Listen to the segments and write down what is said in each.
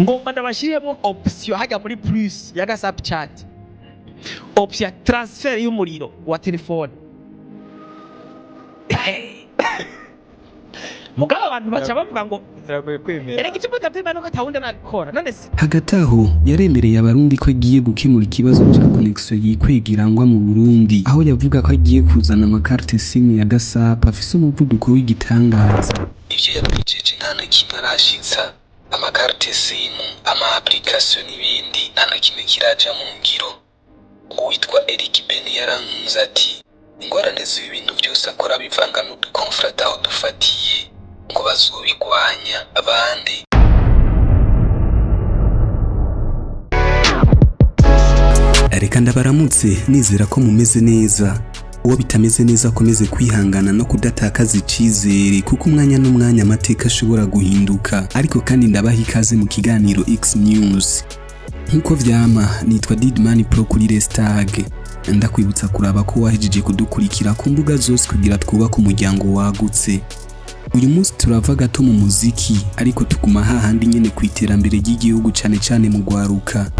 Ngomba ndabashiriyemo option hajya muri plus ya WhatsApp chat, option ya transfer y'umuriro wa telefone. Mugabo abantu baca bavuga ngo Biragoye kwemera. Erega icyo mutavyemera nuko atawundi anabikora none se. Hagati aho yaremereye Abarundi ko agiye gukemura ikibazo ca connexion yikwegirangwa mu Burundi, aho yavuga ko agiye kuzana amakarte SIM ya Gasapa afise umuvuduko w'igitangaza. Ivyo yatwijeje nta na kimwe arashitsa: amakarte SIM, ama application n'ibindi, nta na kimwe kiraja mu ngiro. Uwitwa Eric Ben yarankunze ati ingorane z'ibi bintu byose akora bivanga n'udukonfrata aho dufatiye ngo bazobigwanya abandi. Reka ndabaramutse, nizera ko mumeze neza. Uwo bitameze neza akomeze kwihangana no kudatakaza icizere, kuko umwanya n'umwanya amateka ashobora guhinduka. Ariko kandi ndabaha ikaze mu kiganiro X News. Nk'uko vyama, nitwa Didman Pro kuri Restag. Ndakwibutsa kuraba ko wahejeje kudukurikira ku mbuga zose kugira twubake umuryango wagutse. Uyu munsi turava gato mu muziki, ariko tuguma hahandi nyene ku iterambere ry'igihugu, cane cane mu gwaruka.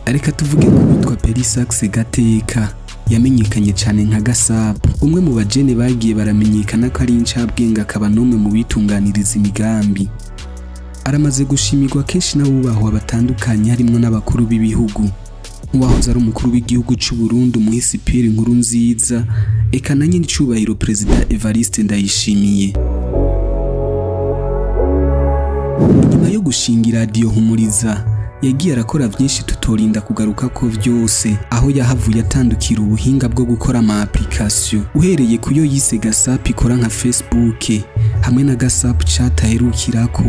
Reka tuvuge ku witwa Perisax Gateka, yamenyekanye cyane nka Gasapu, umwe mu bajene bagiye baramenyekana ko ari incabwenge, akaba n'umwe mu bitunganiriza imigambi. Aramaze gushimirwa kenshi n'abubahwa batandukanye, harimwo n'abakuru b'ibihugu, nk'uwahoze ari umukuru w'igihugu c'u Burundi, umuhisi Pierre Nkurunziza, eka na nyenicubahiro Perezida Evariste Ndayishimiye. Nyuma yo gushinga iradiyo Humuriza, yagiye arakora byinshi tutorinda kugaruka ko byose, aho yahavuye atandukira ubuhinga bwo gukora ama application, uhereye ku yo yise Gasapu ikora nka Facebook, hamwe na Gasapu Chat aherukirako.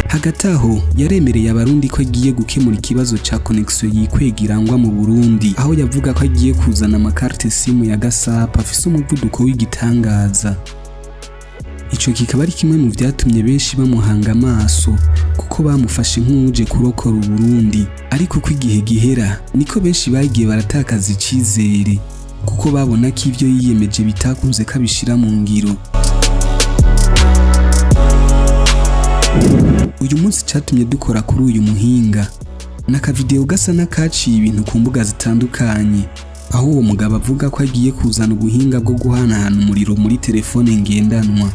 Hagati aho yaremereye Abarundi ko agiye gukemura ikibazo ca connexion yikwegirangwa mu Burundi, aho yavuga ko agiye kuzana amakarte SIM ya Gasapa afise umuvuduko w'igitangaza. Ico kikaba ari kimwe mu vyatumye benshi bamuhanga amaso, kuko bamufashe nk'uwuje kurokora Uburundi. Ariko uko igihe gihera niko benshi bagiye baratakaza icizere, kuko babona ko ivyo yiyemeje bitakunze ko abishira mu ngiro. Uyu munsi catumye dukora kuri uyu muhinga n'akavideo gasa n'akaciye ibintu ku mbuga zitandukanye, aho uwo mugabo avuga ko agiye kuzana ubuhinga bwo guhanahana umuriro muri telefone ngendanwa.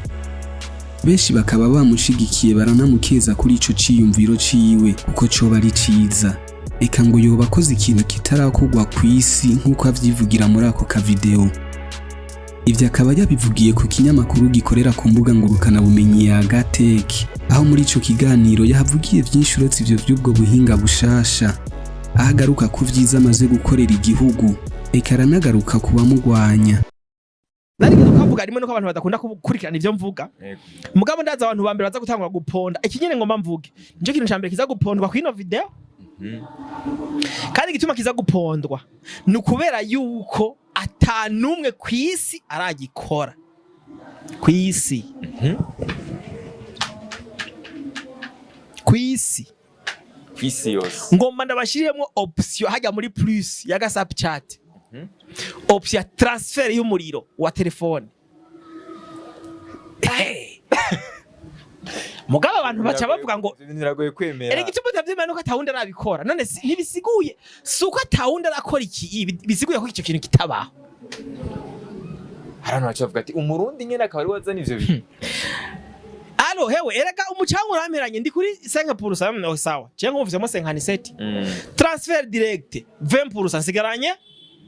Benshi bakaba bamushigikiye, baranamukeza kuri ico ciyumviro ciwe, kuko coba ari ciza, eka ngo yoba akoze ikintu kitarakorwa kw'isi, nk'uko avyivugira muri ako kavideo. Ivyo akaba yabivugiye ku kinyamakuru gikorera ku mbuga ngurukanabumenyi ya Gatech, aho muri ico kiganiro yahavugiye vyinshi uretse ivyo vy'ubwo buhinga bushasha, aho agaruka ku vyiza amaze gukorera igihugu, eka aranagaruka ku bamugwanya. Narigeze kukavuga rimwe nuko abantu badakunda gukurikirana ivyo mvuga. Yego. Mugabo ndaza abantu ba mbere baza gutangura guponda iki nyene ngomba mvuge, nico kintu ca mbere kiza gupondwa kwino video. Kandi igituma kiza gupondwa ni ukubera yuko atanumwe kw'isi aragikora kw'isi, kw'isi. Kw'isi yose. Ngomba ndabashiriyemo option hajya muri plus ya WhatsApp chat, option ya transfer y'umuriro wa telefone. Mugabo abantu baca bavuga ngo Biragoye kwemera. Erega icyo mutavyemera nuko atawundi arabikora none ntibisiguye si uko atawundi arakora iki, bisiguye ko icyo kintu kitabaho. Hari abantu baca bavuga ati Umurundi nyene akaba ari wazana ivyo bintu. Alo hewe, erega umucanga uramperanye, ndi kuri 5%. No sawa, je nkumvise 57 transfert direct 20%, nsigaranye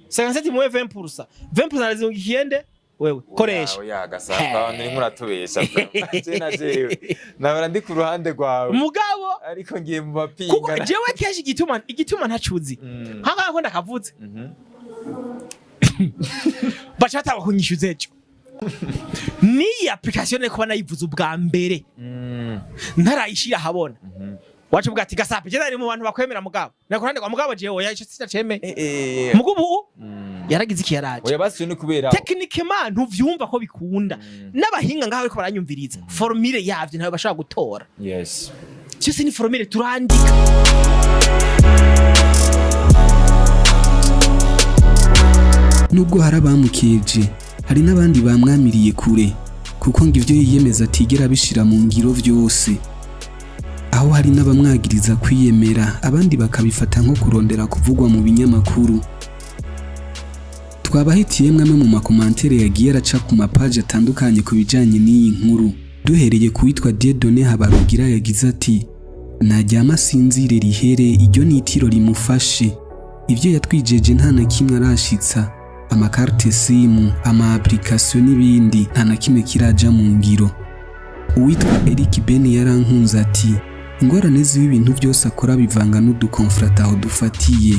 57 muwe 20%, 20% narizungikiye wewe koresha. Oya Gasapa, abantu urimo uratubesha. Je na jewe nahora ndi ku ruhande rwawe, mugabo ariko ngiye mu kuko bapinga. Jewe kenshi igituma ntacuzi nk'aho ko ndakavuze, baca batanga kunyishyuza ejo. N'iyi application nari kuba nayivuze ubwa mbere ntarayishira ahabona, waca uvuga ati Gasape, je nari mu bantu bakwemera, mugabo nakuruhande rwa mugabo jewe oya, ico sinacemeye. Mugubu ubu yaragize iki? Yaraje. Oya, basi ni kubera Techniquement ntuvyumva ko bikunda. N'abahinga ngaho bariko baranyumviriza, formule yavyo ntayo bashobora gutora. Cyose ni formule turandika. Nubwo hari abamukeje, hari n'abandi bamwamiriye kure. Kuko ngo ivyo yiyemeza atigera abishira mu ngiro vyose, aho hari n'abamwagiriza kwiyemera, abandi bakabifata nko kurondera kuvugwa mu binyamakuru. Twabahitiyemwo amwe mu ma commentaires yagiye araca ku mapaji atandukanye ku bijanye n'iyi nkuru, duhereye ku witwa Dieudonné Habarugira yagize ati: "Naryama asinzire rihere, iryo nitiro rimufashe. Ivyo yatwijeje nta na kimwe arashitsa, ama carte SIM, ama application n'ibindi, nta na kimwe kiraja mu ngiro." Uwitwa Eric Ben yarankunze ati: "Ingorane ziwe, ibintu byose akora bivanga n'udukonfrata aho dufatiye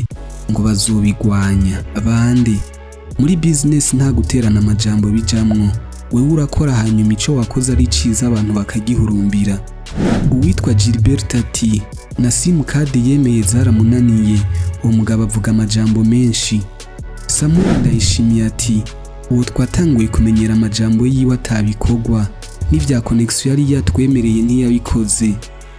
ngo bazobigwanya abandi. Muri business nta guterana amajambo bijamwo, wewe urakora, hanyuma ico wakoze ari ciza abantu bakagihurumbira." Uwitwa Gilbert ati: "Na simukadi yemeye zaramunaniye, uwo mugabo avuga amajambo menshi." Samuel Ndayishimiye ati: "Uwo twatanguye kumenyera amajambo yiwe atabikorwa, n'ivya connexion yari yatwemereye ntiyabikoze,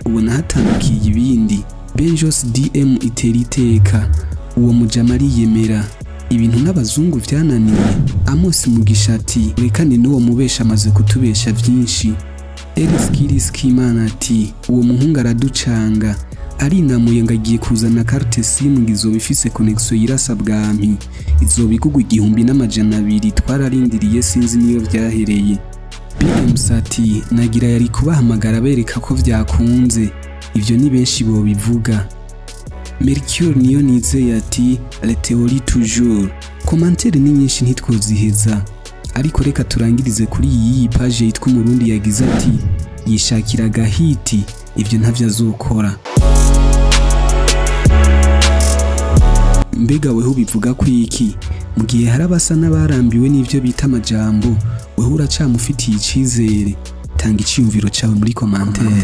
ubona hatandukiye ibindi." Benjos DM itera iteka uwo mujama ariyemera, ibintu n'abazungu vyananiye. Amos Mugisha ati: "Rekane n'uwo mubesha, amaze kutubesha vyinshi." Eliskiris Kimana ati: "Uwo muhungu araducanga, arinamuye ngo agiye kuzana carte SIM ngo izoba ifise connexion yirasa bwami, izoba igugwa 1200, twararindiriye sinzi niyo vyahereye." BMC ati: "Nagira yari kubahamagara bereka ko vyakunze, ivyo ni benshi bobivuga." Mercure niyo nizeye ati: "Les théories toujours." Commentaires ni nyinshi ntitwoziheza, ariko reka turangirize kuri iyi page yitwa Umurundi yagize ati: "Yishakira agahiti, ivyo ntavyo azokora." Mbega weho ubivuga ko iki? Mu gihe hari abasa n'abarambiwe n'ivyo bita amajambo, weho uracamufitiye icizere? Tanga iciyumviro cawe muri commentaire.